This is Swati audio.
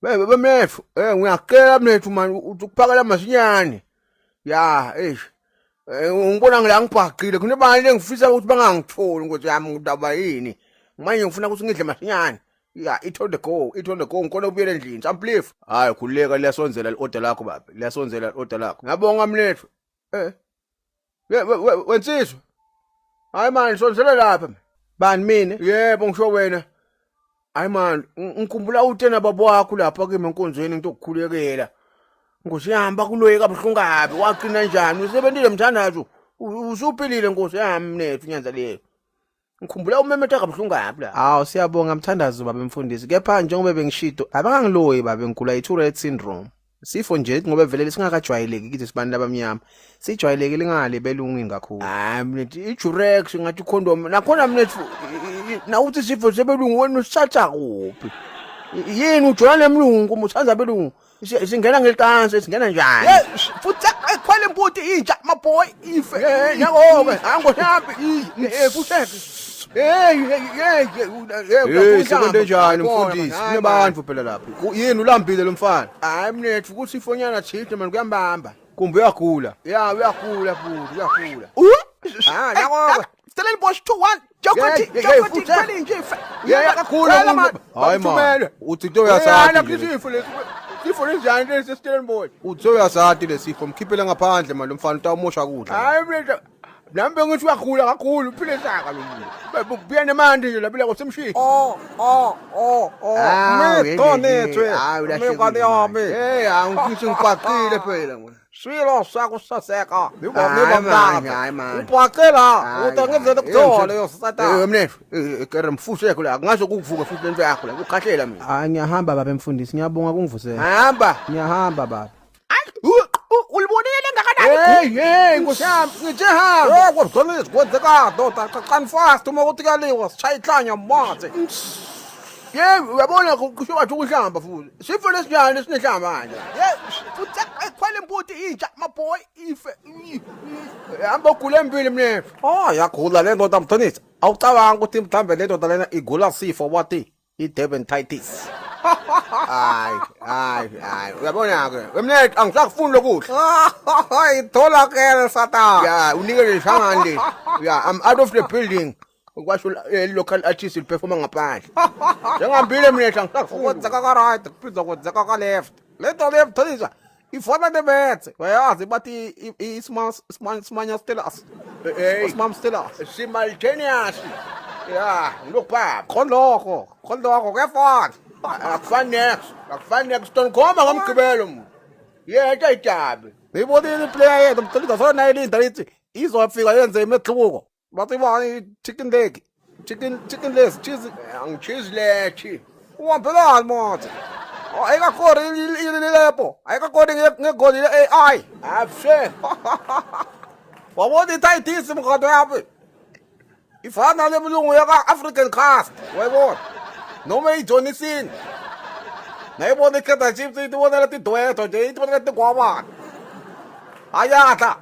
Bebe mnetfu, eh ngiyacela mnetfu manje uthi ukuphakela masinyane. Ya, eish. Eh ungibona ngila ngibhaqile kunebani lengifisa ukuthi bangangitholi nkosi yami ngidaba yini. Manje ngifuna ukuthi ngidle masinyane. Ya, it on the go, it on the go ngikhona ukubuyela endlini. Samplief. Hayi khululeka liyasondzela i-order lakho baba. Liyasondzela i-order lakho. Ngiyabonga mnetfu. Eh. Wensizwa. Hayi manje sondzela lapha. Bani mina? Yebo ngisho wena. Hayi man, ngikhumbula utena baba wakho lapha kimi enkonzweni ngitokukhulekela. Nkosi yami bakuloye kabuhlungu kabi, waqina njani? Usebentile mthandazo. Usuphilile nkosi yami mnethu nyanza leyo. Ngikhumbula umemetha kabuhlungu kabi la. Hawu siyabonga mthandazo baba mfundisi. Kepha njengoba bengishido abangangiloyi baba ngigula i-Tourette syndrome. Sifo nje ngoba vele lisingakajwayeleki kithi sibantu abamnyama. Sijwayelekile ngale belungwini kakhulu. Hayi mnethu i-Durex ngathi condom nakhona mnethu nawuthi sifo sebelungu wena usithatha kuphi? Yini ujola nemlungu uma uthanda belungu? Singena ngelicansi singena njani? Hey futhi ekhwele imbuti inja my boy ife. Hey nyangoke angohambi eh futhi Hey hey hey hey sekwente njani mfundisi kunebantu phela lapha yini ulambile lo mfana hayi mnethu ukuthi ifonyana thide manje kuyambamba kumbe uyagula ya uyagula futhi uyagula ah nyangoke Stellenbosch 2-1 Jokoti Jokoti kweli nje ife Yeah kakhulu hayi man uthi into uyasathi isifo lesi sifo lenjani lesi Stellenbosch uthi uyasathi lesifo mkhiphele ngaphandle manje lo mfana utawumosha kudla hayi mnethu Nami bengithi uyagula kakhulu uphile saka lo muntu. Buya nemandi nje lapha kwasemshini. Oh oh oh oh. Methonethwe. Hayi Mngane yami. Hey, angithi ngibhaqile phela mina. Swilo sakusaseka. Hayi man, hayi man. Ubhaqela utangenzela kuthole yosata. Eh mnethu, kere mfuseko la kungaze kukuvuke futhi lento yakho la kukhahlela mina. Hayi ngiyahamba baba mfundisi ngiyabonga kungivusela. Hamba. Ngiyahamba baba. Ulibonile ngakanani? Hey hey nkosi yami ngithe hamba. Eh kwabudonisa kwenzeka doda qaqani fast uma kuthi kaliwa sishaya ihlanya manje. Yebo uyabona kusho wathi ukuhlamba futhi. Sifo lesinjani lesinehlamba manje? Hey futhi ekhwele imbuti inja my boy ife. Hamba ugule empilo mnethu. Oh yagula le ndoda mthonisa. Awucabanga ukuthi mhlambe le ndoda lena igula sifo wathi i-Durban Titus. Hayi hayi hayi uyabona ke. Wemnethu angisakufuni lokudla. Itholakele satan. Ya unike le shangani le. Ya I'm out of the building. Kwasho local artist liperforma ngaphandle. Njengambile mnethu angisakufuni. Kwenzeka ka right kuphindza kwenzeka ka left. Le nto le mthonisa ifana nemetse. Uyayazi bathi isimanya stelas. Hey Isimam stelas. simultaneous. Ya ngilokubaba. Khonokho, khonokho kuyafana. Akufani next. Akufani next. Stone khoma ngomgqibelo mu. Yetha ijabe. Ngiyibonile iplayer yethu mthonisa sona nayilinda lithi izofika yenze imehluko. Bathi bani chicken leg. Chicken legs cheese Angicheese lethi. Uhambelani manje? Ayikakori ilepo. Ayikakori ngegoli le-AI. Abse. Wabona ithayithisi mkhado yami. Ifana lemlungu yaka-African cast. Wayibona. Noma iJohn Cena. Nayibona i-Kaizer Chiefs itibonela tidwedwe nje itibonela tigwabana. Ayadla.